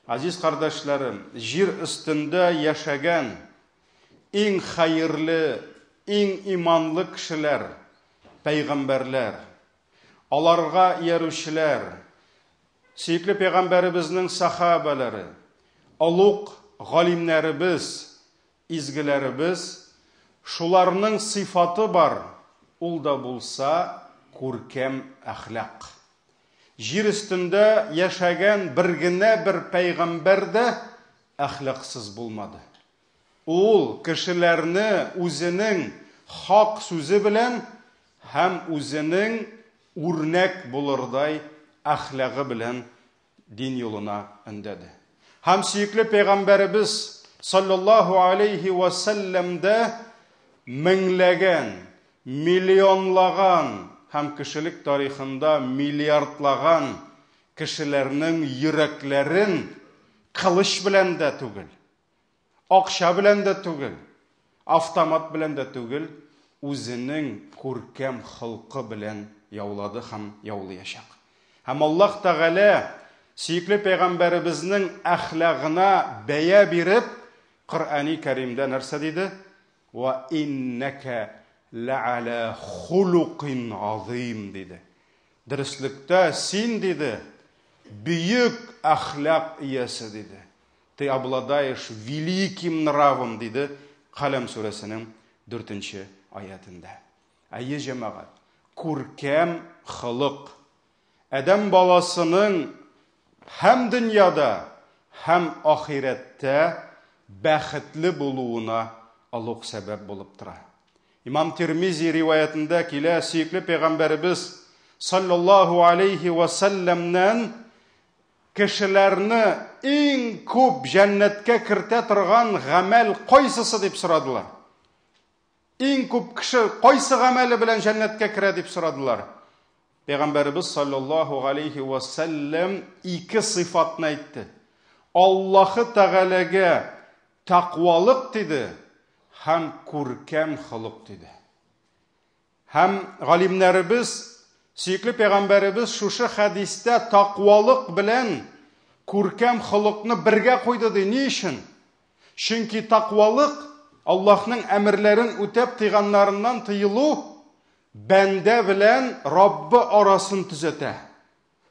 Азиз кардәшләрем, җир өстендә яшәгән иң хәерле, иң иманлы кешеләр, пәйгамбәрләр, аларга иярүчеләр, сөекле пәйгамбәребезнең сахабәләре, олуг галимнәребез, изгеләребез, шуларның сыйфаты бар, ул да булса күркәм әхлак. Җир өстендә яшәгән бер генә бер пәйгамбәр дә әхлаксыз булмады. Ул кешеләрне үзенең хак сүзе белән һәм үзенең үрнәк булырдай әхлагы белән дин юлына өндәде. Һәм сөекле пәйгамбәребез саллаллаһу алейхи ва сәлләм дә меңләгән, миллионлаган һәм кешелек тарихында миллиардлаган кешеләрнең йөрәкләрен кылыч белән дә түгел, акча белән дә түгел, автомат белән дә түгел, үзенең күркәм холкы белән яулады һәм яулыячак. Һәм Аллаһ Тәгалә сөекле пәйгамбәребезнең әхлагына бәя биреп, Коръәни Кәримдә нәрсә диде? Ва иннәкә лә'аля хулукин азыйм диде. Дөреслектә син диде, бөек әхлак иясе диде. Ты обладаешь великим нравом, диде Каләм сүрәсенең 4 аятендә. Әйе, җәмәгать, күркәм холык. Адәм баласының һәм дөньяда, һәм ахирәттә бәхетле булуына олуг сәбәп булып тора. Имам Тирмизи риваятендә килә, сөекле пәйгамбәребез саллаллаһу алейхи ва сәлләмнән кешеләрне иң күп җәннәткә кертә торган гамәл кайсысы дип сорадылар. Иң күп кеше кайсы гамәле белән җәннәткә керә дип сорадылар. Пәйгамбәребез саллаллаһу алейхи ва сәлләм ике сыйфатны әйтте. Аллаһы Тәгаләгә тәкъвалык диде һәм күркәм холык диде. Һәм галимнәребез, сөекле пәйгамбәребез шушы хәдистә тәкъвалык белән күркәм холыкны бергә куйды ди. Ни өчен? Чөнки тәкъвалык Аллаһның әмерләрен үтәп тыйганнарыннан тыелу бәндә белән Раббы арасын төзәтә.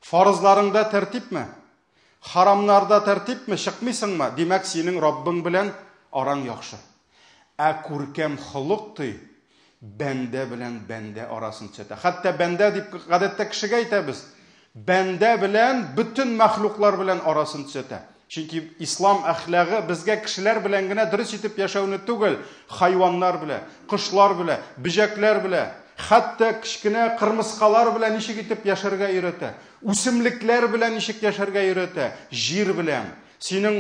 Фарызларыңда тәртипме? Харамнарда тәртипме? Чыкмыйсыңмы? Димәк, синең Раббың белән араң яхшы. Ә күркәм холык ди, бәндә белән бәндә арасын төзәтә. Хәтта бәндә дип гадәттә кешегә әйтәбез. Бәндә белән бөтен мәхлуклар белән арасын төзәтә. Чөнки ислам әхлагы безгә кешеләр белән генә дөрес итеп яшәүне түгел, хайваннар белән, кошлар белән, бөҗәкләр белән, хәтта кечкенә кырмыскалар белән ничек итеп яшәргә өйрәтә, үсемлекләр белән ничек яшәргә өйрәтә, җир белән, синең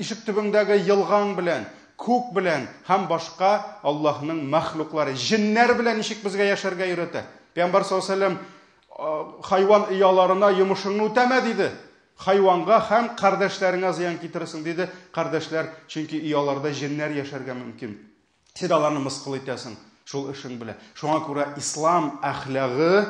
ишек төбеңдәге елгаң белән, күк белән һәм башка Аллаһның мәхлуклары, җеннәр белән ничек безгә яшәргә өйрәтә. Пәйгамбәр саллаллаһу алейһи ва сәлләм хайван ояларына йомышыңны үтәмә диде. Хайванга һәм кардәшләреңә зыян китерерсең, диде. Кардәшләр, чөнки ояларда җеннәр яшәргә мөмкин. Син аларны мыскыл итәсең шул эшең белән. Шуңа күрә ислам әхлагы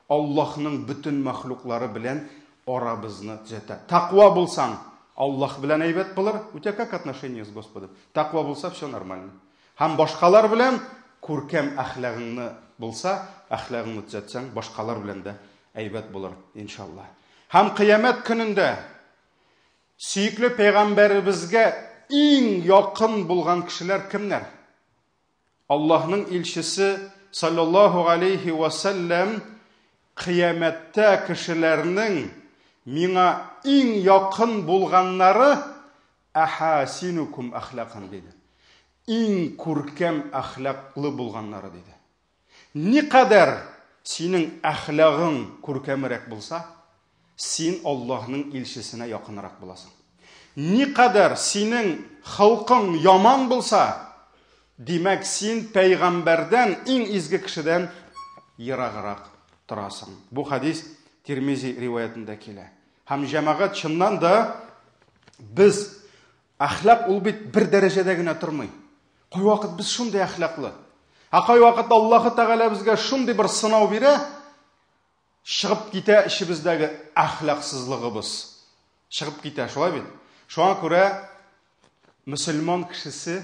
Аллаһның бөтен мәхлуклары белән арабызны төзәтә. Тәкъва булсаң, Аллаһ белән әйбәт булыр. У тебя как отношения с Господом? Тәкъва булса, все нормально. Һәм башкалар белән күркәм әхлагыңны булса, әхлагыңны төзәтсәң, башкалар белән дә әйбәт булыр, иншалла. Һәм кыямәт көнендә сөекле пәйгамбәребезгә иң якын булган кешеләр кемнәр? Аллаһның илчесе саллаллаһу алейхи ва сәлләм кыямәттә кешеләрнең миңа иң якын булганнары әхасинукум әхлакан диде. Иң күркәм әхлаклы булганнары диде. Никадәр синең әхлагың күркәмрәк булса, син Аллаһның илчесенә якынрак буласың. Никадәр синең холкың яман булса, димәк, син пәйгамбәрдән, иң изге кешедән ераграк торасың. Бу хадис Тирмизи риваятендә килә. Һәм җәмәгать чыннан да без әхлак ул бит бер дәрәҗәдә генә тормый. Кайвакыт без шундый әхлаклы. Ә кайвакыт Аллаһы Тәгалә безгә шундый бер сынау бирә, чыгып китә эчебездәге әхлаксызлыгыбыз. Чыгып китә, шулай бит? Шуңа күрә мөселман кешесе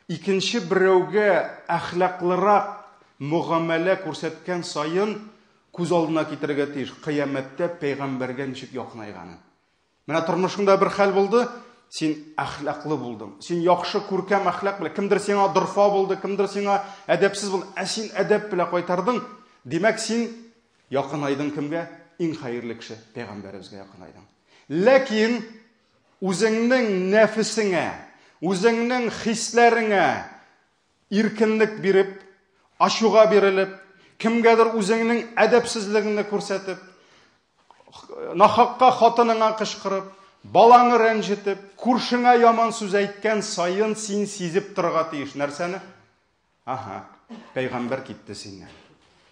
икенче берәүгә әхлаклырак мөгамәлә күрсәткән саен күз алдына китерергә тиеш, кыямәттә пәйгамбәргә ничек якынайганын. Менә тормышыңда бер хәл булды, син әхлаклы булдың. Син яхшы күркәм әхлак белән, кемдер сиңа дорфа булды, кемдер сиңа әдәпсез булды, ә син әдәп белән кайтардың. Димәк, син якынайдың кемгә? Иң хәерле кеше, пәйгамбәребезгә якынайдың. Ләкин үзеңнең нәфесеңә, үзеңнең хисләреңә иркенлек биреп, ачуга бирелеп, кемгәдер үзеңнең әдәпсезлегеңне күрсәтеп, нахакка хатыныңа кычкырып, балаңы рәнҗетеп, күршеңә яман сүз әйткән саен син сизеп торырга тиеш нәрсәне? Аһа, пәйгамбәр китте синнән.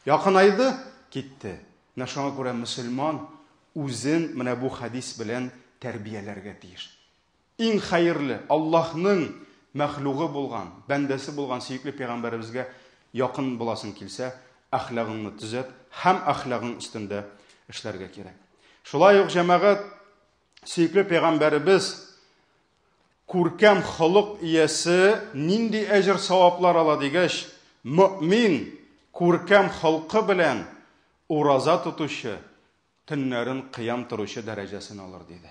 Якынайды, китте. Менә шуңа күрә мөселман үзен менә бу хәдис белән тәрбияләргә тиеш. Иң хәерле, Аллаһның мәхлугы булган, бәндәсе булган сөекле пәйгамбәребезгә якын буласың килсә, әхлагыңны төзәт һәм әхлагың өстендә эшләргә кирәк. Шулай ук җәмәгать сөекле пәйгамбәребез күркәм холык иясе нинди әҗер саваплар ала дигәч, мөмин күркәм холкы белән ураза тотучы, төннәрен кыям торучы дәрәҗәсен алыр диде.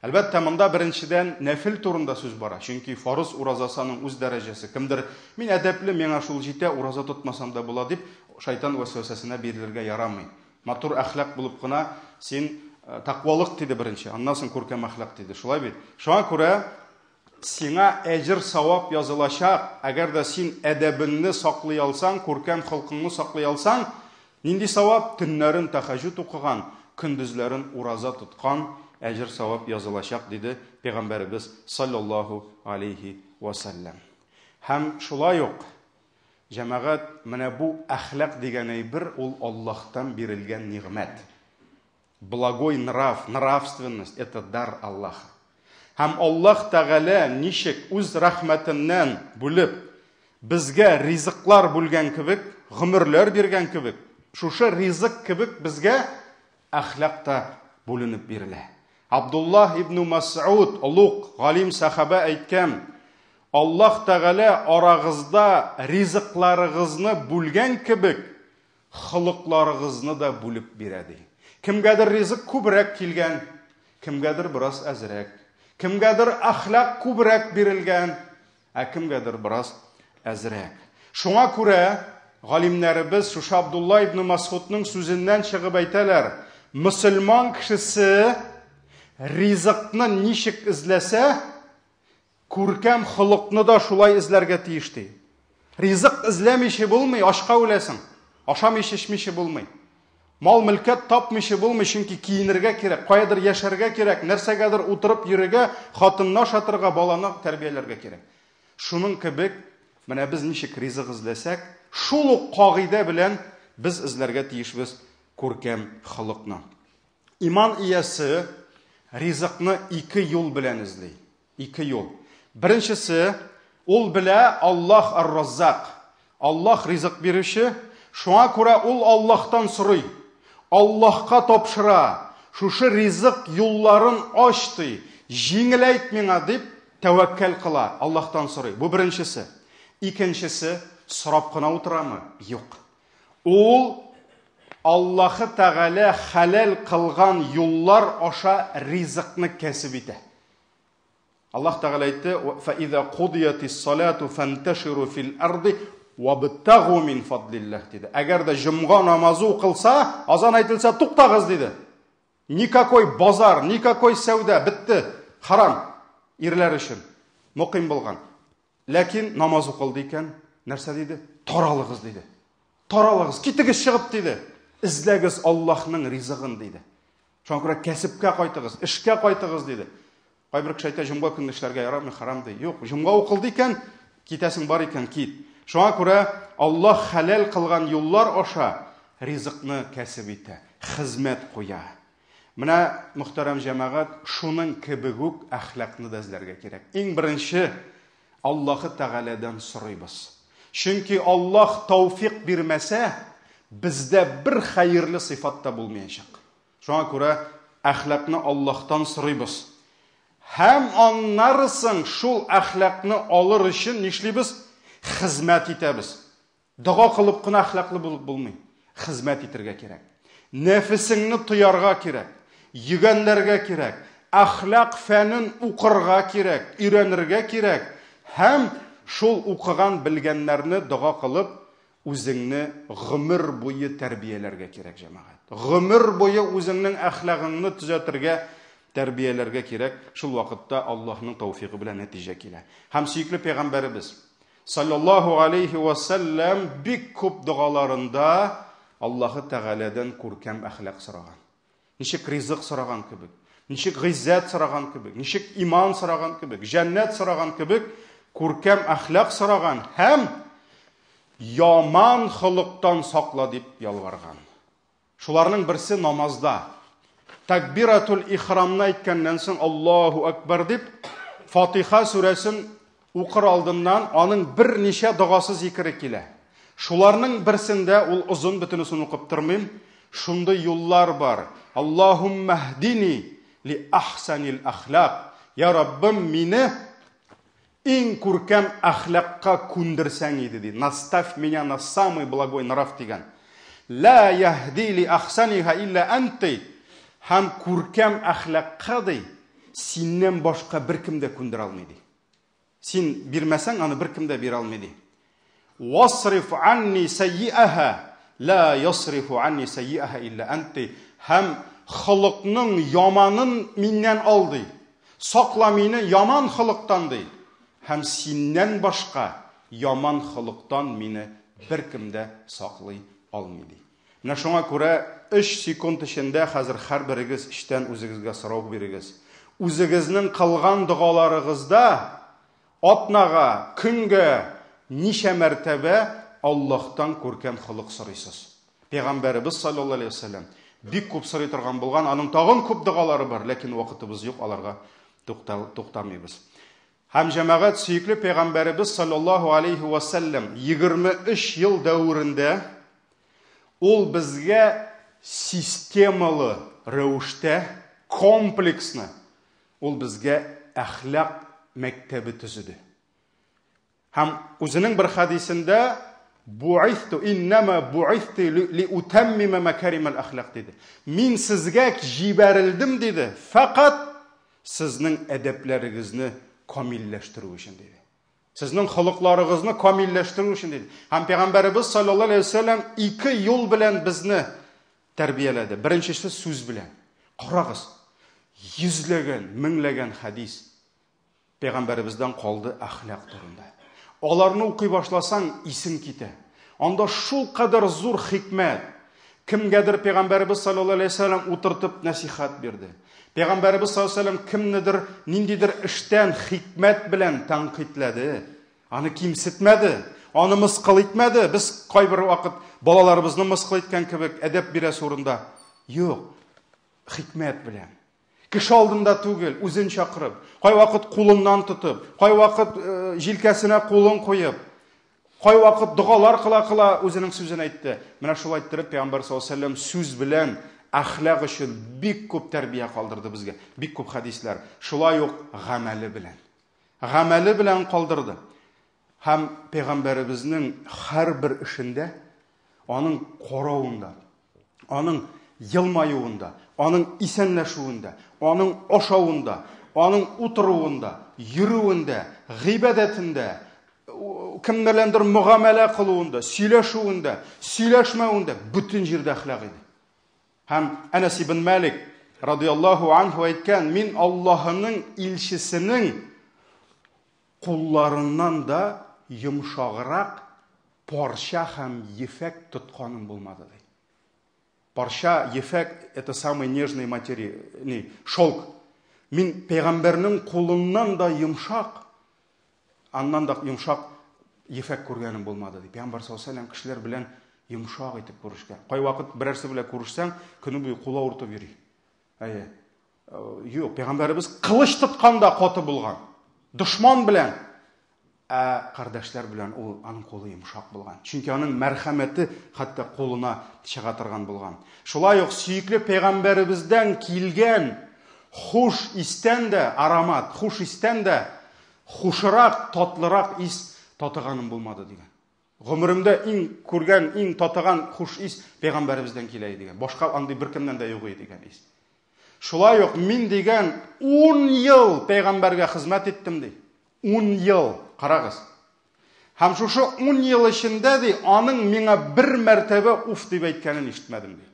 Әлбәттә, монда беренчедән нәфил турында сүз бара, чөнки фарыз уразасы аның үз дәрәҗәсе. Кемдер, мин әдәпле, миңа шул җитә, ураза тотмасам да була дип, шайтан вәсвәсәсенә бирелергә ярамый. Матур әхлак булып кына син тәкъвалык диде беренче, аннан соң күркәм әхлак диде. Шулай бит? Шуңа күрә сиңа әҗер савап язылачак, әгәр дә син әдәбеңне саклый алсаң, күркәм холкыңны саклый алсаң, нинди савап? Төннәрен тәһәҗҗүд укыган, көндезләрен ураза тоткан әҗер савап язылачак, диде Пәйгамбәребез саллаллаһу алейхи ва саллям. Һәм шулай ук җәмәгать, менә бу әхлак дигән әйбер ул Аллаһтан бирелгән нигъмәт. Благой нрав, нравственность это дар Аллаха. Һәм Аллаһ Тәгалә ничек үз рәхмәтеннән бүлеп, безгә ризыклар бүлгән кебек, гомерләр биргән кебек, шушы ризык кебек безгә әхлак та бүленеп бирелә. Абдуллаһ ибн Мас'уд, олуг галим сахаба әйткән, Аллаһ Тәгалә арагызда ризыкларыгызны бүлгән кебек, холыкларыгызны да бүлеп бирә ди. Кемгәдер ризык күбрәк килгән, кемгәдер бераз әзрәк. Кемгәдер әхлак күбрәк бирелгән, ә кемгәдер бераз әзрәк. Шуңа күрә галимнәребез шушы Абдулла ибн Масхудның сүзеннән чыгып әйтәләр, мөселман кешесе ризыкны ничек эзләсә, күркәм холыкны да шулай эзләргә тиеш ди. Ризык эзләмичә булмый, ашка үләсең. Ашамыйча, эчмичә булмый. Мал мөлкәт тапмыйча булмый, чөнки киенергә кирәк, каядыр яшәргә кирәк, нәрсәгәдер утырып йөрергә, хатынны ашатырга, баланы тәрбияләргә кирәк. Шуның кебек, менә без ничек ризык эзләсәк, шул ук кагыйдә белән без эзләргә тиешбез күркәм холыкны. Иман иясе ризыкны ике юл белән эзли. Ике юл. Беренчесе, ул белә Аллаһ ар-Раззак. Аллаһ ризык бирүче, шуңа күрә ул Аллаһтан сорый. Аллаһка тапшыра. Шушы ризык юлларын ач ди, җиңеләйт миңа дип тәвәккәл кыла, Аллаһтан сорый. Бу беренчесе. Икенчесе, сорап кына утырамы? Юк. Ул Аллаһы Тәгалә хәләл кылган юллар аша ризыкны кәсеп итә. Аллаһ Тәгалә әйтте: "Фа иза кудиятис салату фанташиру фил арди вабтагу мин фадлиллаһ" диде. Әгәр дә җомга намазы укылса, азан әйтелсә, туктагыз диде. Никакой базар, никакой сәүдә, бетте. Харам ирләр өчен. Муким булган. Ләкин намаз укылды икән, нәрсә диде? Таралыгыз диде. Таралыгыз, китегез чыгып диде. Эзләгез Аллаһның ризыгын диде. Шуңа күрә кәсепкә кайтыгыз, эшкә кайтыгыз диде. Кайбер кеше әйтә, җомга көнне эшләргә ярамый, харам ди. Юк, җомга укылды икән, китәсең бар икән, кит. Шуңа күрә Аллаһ хәләл кылган юллар аша ризыкны кәсеп итә, хезмәт куя. Менә, мөхтәрәм җәмәгать, шуның кебек үк әхлакны да эзләргә кирәк. Иң беренче Аллаһы Тәгаләдән сорыйбыз. Чөнки Аллаһ тауфик бирмәсә, бездә бер хәерле сыйфат та булмаячак. Шуңа күрә Әхлакны Аллаһтан сорыйбыз. Һәм аннары соң шул әхлакны алыр өчен нишлибез? Хезмәт итәбез. Дога кылып кына әхлаклы булып булмый. Хезмәт итәргә кирәк. Нәфесеңне тоярга кирәк. Йөгәнләргә кирәк. Әхлак фәнен укырга кирәк, өйрәнергә кирәк. Һәм шул укыган белгәннәрне дога кылып, үзеңне гомер буе тәрбияләргә кирәк, җәмәгать. Гомер буе үзеңнең әхлагыңны төзәтергә, тәрбияләргә кирәк. Шул вакытта Аллаһның тәүфигы белән нәтиҗә килә. Һәм сөекле пәйгамбәребез саллаллаһу алейхи ва сәлләм бик күп догаларында Аллаһы Тәгаләдән күркәм әхлак сораган. Ничек ризык сораган кебек, ничек гыйззәт сораган кебек, ничек иман сораган кебек, җәннәт сораган кебек, күркәм әхлак сораган һәм яман холыктан сакла дип ялварган. Шуларның берсе намазда. Такбиратул ихрамны әйткәннән соң Аллаһу акбар дип Фатиха сүрәсен укыр алдыннан аның берничә догасы зикере килә. Шуларның берсендә ул озын бөтенесен укып тормыйм. Шундый юллар бар. Аллаһумма һдини ли ахсанил ахлак. Я Раббым, мине иң күркәм әхлакка күндерсәң иде ди. Наставь меня на самый благой нрав дигән. Ла яһди ли ахсаниха илля анти. Һәм күркәм әхлакка ди, синнән башка беркем дә күндерә алмый ди. Син бирмәсәң, аны беркем дә бирә алмый ди. Васриф анни сайyi'аха ла ясрифу анни сайyi'аха илля анти. Һәм холыкның яманын миннән ал ди. Сакла мине яман холыктан ди. Һәм синнән башка яман холыктан мине беркем дә саклый алмый ди. Менә шуңа күрә 3 секунд эчендә хәзер һәрберегез эчтән үзегезгә сорау бирегез. Үзегезнең кылган догаларыгызда атнага, көнгә ничә мәртәбә Аллаһтан күркәм холык сорыйсыз? Пәйгамбәребез саллаллаһу алейһи вәсәлләм бик күп сорый торган булган, аның тагын күп догалары бар, ләкин вакытыбыз юк, аларга туктамыйбыз. Һәм җәмәгать сөекле пәйгамбәребез саллаллаһу алейһи ва сәлләм 23 ел дәверендә ул безгә системалы рәвештә комплексно ул безгә әхлак мәктәбе төзеде. Һәм үзенең бер хәдисендә Бу'ithtu иннама бу'ithtu ли утаммима макаримал әхлак диде. Мин сезгә җибәрелдем диде, фәкать сезнең әдәпләрегезне камилләштерү өчен диде. Сезнең холыкларыгызны камилләштерү өчен диде. Һәм пәйгамбәребез саллаллаһу алейһи вәсәлләм ике юл белән безне тәрбияләде. Беренчесе сүз белән. Карагыз, йөзләгән, меңләгән хәдис Пәйгамбәребездән калды әхлак турында. Аларны укый башласаң, исең китә. Анда шул кадәр зур хикмәт. Кемгәдер пәйгамбәребез саллаллаһу алейһи вәсәлләм утыртып нәсихәт бирде. Пәйгамбәребез саллаллаһу алейһи вәсәлләм кемнедер ниндидер эштән хикмәт белән тәнкыйтьләде. Аны кимсетмәде, аны мыскыл итмәде. Без кайбер вакыт балаларыбызны мыскыл иткән кебек әдәп бирәсе урында. Юк, хикмәт белән. Кеше алдында түгел, үзен чакырып, кайвакыт кулыннан тотып, кайвакыт э, җилкәсенә кулын куеп, кайвакыт догалар кыла-кыла үзенең сүзен әйтте. Менә шулай иттереп Пәйгамбәр саллаллаһу алейһи сүз белән әхлак өчен бик күп тәрбия калдырды безгә, бик күп хәдисләр. Шулай ук гамәле белән. Гамәле белән калдырды. Һәм пәйгамбәребезнең һәрбер эшендә аның каравында, аның елмаюында, аның исәнләшүендә, аның ашавында, аның утыруында, йөрүендә, гыйбадәтендә, кем беләндер мөгамәлә кылуында, сөйләшүендә, сөйләшмәвендә бөтен җирдә әхлак иде. Һәм Әнәс ибн Малик радиаллаһу анху әйткән, мин Аллаһының илчесенең Кулларыннан да йомшаграк парча һәм ефәк тотканым булмады, ди. Парча, ефәк, это самый нежный материя, не, шелк. Мин пәйгамбәрнең кулыннан да йомшак, аннан да йомшак ефәк күргәнем булмады, ди. Пәйгамбәр саллаллаһу алейһи вәсәлләм кешеләр белән йомшак итеп күрешкән. Кайвакыт берәрсе белән күрешсәң, көне буе кул авыртып йөри. Әйе. Э, юк, пәйгамбәребез кылыч тотканда каты булган. Дошман белән. Ә кардәшләр белән ул аның кулы йомшак булган. Чөнки аның мәрхәмәте хәтта кулына чыга торган булган. Шулай ук сөекле пәйгамбәребездән килгән хуш истән дә аромат, хуш истән дә хушырак, татлырак ис татыганым булмады дигән. Гомеремдә иң күргән, иң татыган хуш ис пәйгамбәребездән килә иде дигән. Башка андый беркемнән дә юк иде дигән ис. Шулай ук мин дигән 10 ел пәйгамбәргә хезмәт иттем ди. 10 ел, карагыз. Һәм шушы 10 ел эчендә ди, аның миңа бер мәртәбә уф дип әйткәнен ишетмәдем ди.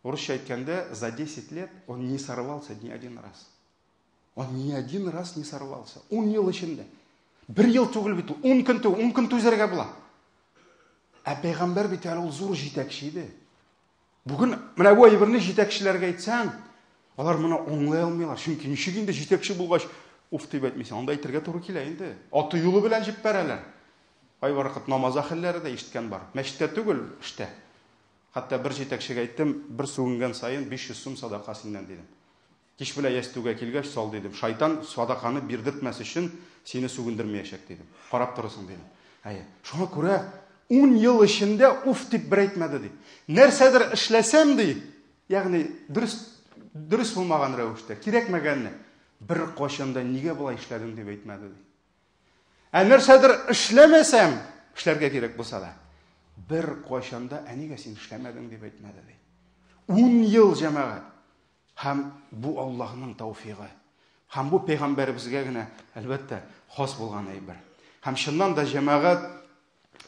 Урысча әйткәндә, за 10 лет он не сорвался ни один раз. Он ни один раз не сорвался. 10 ел эчендә. Бер ел түгел бит ул, 10 көн түгел, 10 көн түзәргә була. Ә пәйгамбәр бит әле ул зур җитәкче иде. Бүген менә бу әйберне җитәкчеләргә әйтсәң, алар моны аңлый алмыйлар. Чөнки ничек инде җитәкче булгач, уф дип әйтмисең, анда әйтергә туры килә инде. Аты юлы белән җиппәрәләр. Кайвакыт намаз әһелләре дә ишеткән бар. Мәчеттә түгел, эштә. Хәтта бер җитәкчегә әйттем, бер сүгенгән саен 500 сум садака синнән дидем. Кич белән ястүгә килгәч, сал дидем. Шайтан садаканы бирдертмәс өчен сине сүгендермәячәк дидем. Карап торырсың дидем. Әйе. Шуңа күрә 10 ел эчендә уф дип бер әйтмәде ди. Нәрсәдер эшләсәм ди, ягъни дөрес дөрес булмаган рәвештә, кирәкмәгәнне бер кайчан да нигә болай эшләдең дип әйтмәде ди. Ә нәрсәдер эшләмәсәм, эшләргә кирәк булса да, бер кайчан да ә нигә син эшләмәдең дип әйтмәде ди. 10 ел җәмәгать. Һәм бу Аллаһның тәүфигы. Һәм бу пәйгамбәребезгә генә, әлбәттә, хас булган әйбер. Һәм чыннан да җәмәгать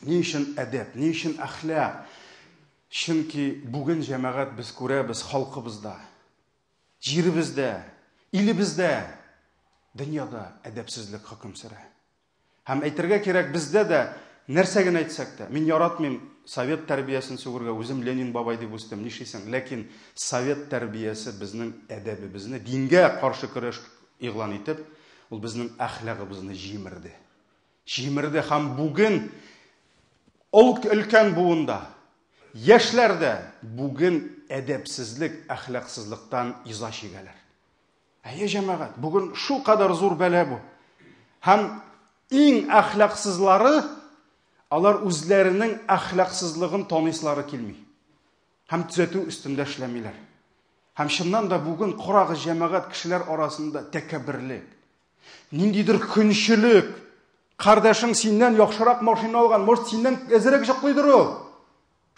ни өчен әдәп, ни өчен әхлак? Чөнки бүген җәмәгать без күрәбез халкыбызда, җиребездә, илебездә, дөньяда әдәпсезлек хөкем сөрә. Һәм әйтергә кирәк, бездә дә нәрсә генә әйтсәк тә, мин яратмыйм совет тәрбиясен сүгергә, үзем Ленин бабай дип үстем, нишлисең? Ләкин совет тәрбиясе безнең әдәбебезне, дингә каршы көрәш игълан итеп, ул безнең әхлагыбызны җимерде. Җимерде һәм бүген ул өлкән буында, яшьләр дә бүген әдәпсезлек, әхлаксызлыктан иза чигәләр. Әйе, җәмәгать, бүген шул кадәр зур бәла бу. Һәм иң әхлаксызлары алар үзләренең әхлаксызлыгын таныйсылары килми. Һәм төзәтү өстендә эшләмиләр. Һәм чыннан да бүген карагыз җәмәгать кешеләр арасында тәкәбберлек, ниндидер көнчелек, кардәшең синнән яхшырак машина алган, может, синнән әзрәк җоклыйдыр ул.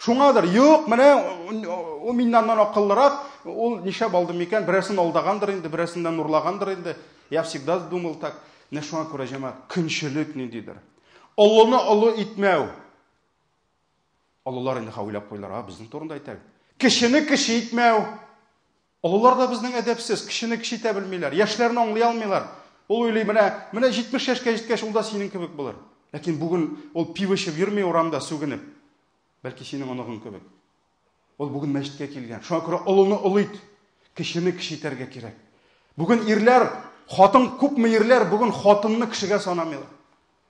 Шуңадыр, юк, менә ул миннән аннан акыллырак, ул нишләп алды микән, берәрсен алдагандыр инде, берәрсеннән урлагандыр инде. Я всегда думал так. Менә шуңа күрә җәмәгать, көнчелек ниндидер. Олыны олы итмәү. Олылар инде уйлап куйлар, а безнең турында әйтә. Кешене кеше итмәү. Олылар да безнең әдәпсез, кешене кеше итә белмиләр, яшьләрне аңлый алмыйлар. Ул уйлый, менә, менә 70 яшькә җиткәч, ул да синең кебек булыр. Ләкин бүген ул пиво эчеп йөрми урамда сүгенеп. Бәлки синең оныгың кебек. Ул бүген мәчеткә килгән. Шуңа күрә олыны олы ит, кешене кеше итәргә кирәк. Бүген ирләр, хатын күпме ирләр бүген хатынны кешегә санамыйлар.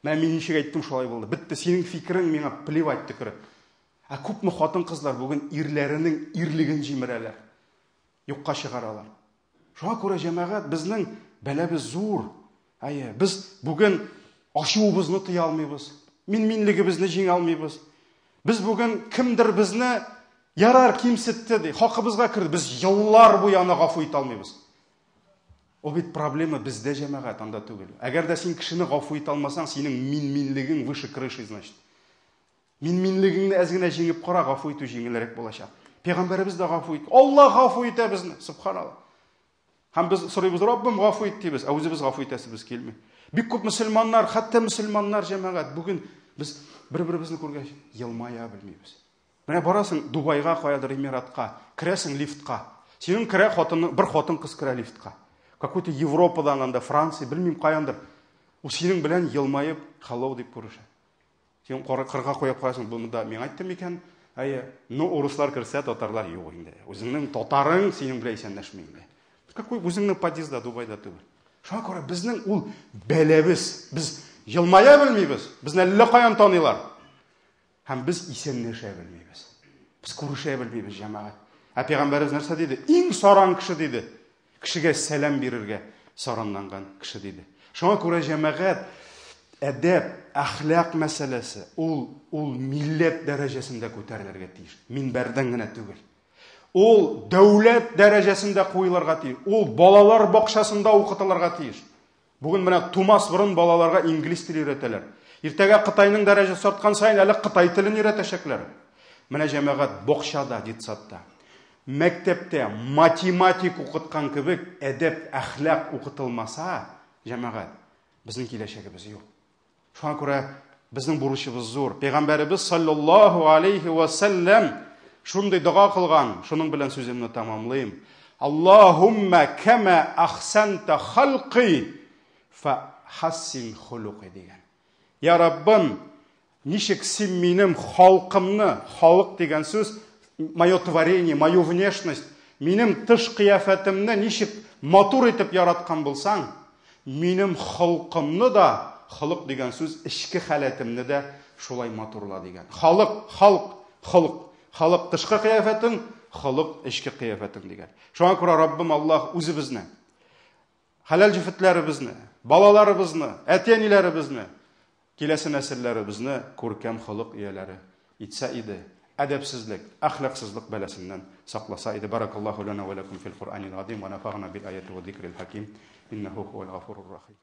Менә мин ничек әйттем, шулай булды. Бетте, синең фикерең миңа плевать төкереп. Ә күпме хатын-кызлар бүген ирләренең ирлеген җимерәләр, юкка чыгаралар. Шуңа күрә җәмәгать безнең бәлабез зур. Әйе, без бүген ачуыбызны тыя алмыйбыз. Мин-минлегебезне җиңә алмыйбыз. Без бүген кемдер безне ярар кимсетте ди, хакыбызга керде. Без еллар буе аны гафу итә алмыйбыз. Ул бит проблема бездә җәмәгать, анда түгел. Әгәр дә син кешене гафу итә алмасаң, синең мин-минлегең выше крыши, значит. Мин-минлегеңне әз генә җиңеп кара, гафу итү җиңелрәк булачак. Пәйгамбәребез дә гафу итте. Алла гафу итә безне, субханалла. Һәм без сорыйбыз, Раббым, гафу ит дибез, ә үзебез гафу итәсебез килми. Бик күп мөселманнар, хәтта мөселманнар җәмәгать, бүген без бер-беребезне күргәч елмая белмибез. Менә барасың Дубайга, каядыр Эмиратка, керәсең лифтка. Синең керә хатының, бер хатын кыз керә лифтка. Какой-то Европадан анда, Франция, белмим каяндыр. Ул синең белән елмаеп, hello дип күрешә. Син кырга куеп куясың, бу монда миңа әйтте микән? Әйе, ну урыслар керсә, татарлар юк инде. Үзеңнең татарың синең белән исәнләшми инде. Какой үзеңнең подъездда Дубайда түгел. Шуңа күрә безнең ул бәләбез. Без елмая белмибез. Безне әллә каян таныйлар. Һәм без исәнләшә белмибез. Без күрешә белмибез, җәмәгать. Ә пәйгамбәребез нәрсә диде? Иң саран кеше диде. Кешегә сәлам бирергә саранланган кеше диде. Шуңа күрә җәмәгать Әдәп, әхлак мәсьәләсе ул ул милләт дәрәҗәсендә күтәрелергә тиеш. Минбәрдән генә түгел. Ул дәүләт дәрәҗәсендә куелырга тиеш. Ул балалар бакчасында укытылырга тиеш. Бүген менә тумас борын балаларга инглиз теле өйрәтәләр. Иртәгә Кытайның дәрәҗәсе арткан саен әле кытай телен өйрәтәчәкләр. Менә җәмәгать бакчада, детсадта, мәктәптә математик укыткан кебек әдәп, әхлак укытылмаса, җәмәгать, безнең киләчәгебез юк. Шуңа күрә безнең бурычыбыз зур. Пәйгамбәребез саллаллаһу алейхи ва саллям шундый дога кылган, шуның белән сүземне тәмамлыйм. Аллаһумма кама ахсанта халқи фа хассин хулуқи дигән. Я Раббым, ничек син минем халкымны, халык дигән сүз, мое творение, мою внешность, минем тыш кыяфәтемне ничек матур итеп яраткан булсаң, минем холкымны да, холык дигән сүз, эчке халәтемне дә шулай матурла дигән. Халык, халк, холык. Халык тышкы кыяфәтең, холык эчке кыяфәтең дигән. Шуңа күрә Раббым Аллаһ үзебезне, хәләл җефетләребезне, балаларыбызны, әти-әниләребезне, киләсе нәселләребезне күркәм холык ияләре итсә иде, әдәпсезлек, әхлаксызлык бәласеннән сакласа иде. Баракаллаһу лана ва лакум фил Куръанил азим ва нафагна бил аяти ва зикрил хаким. Иннаху хуал гафурур рахим.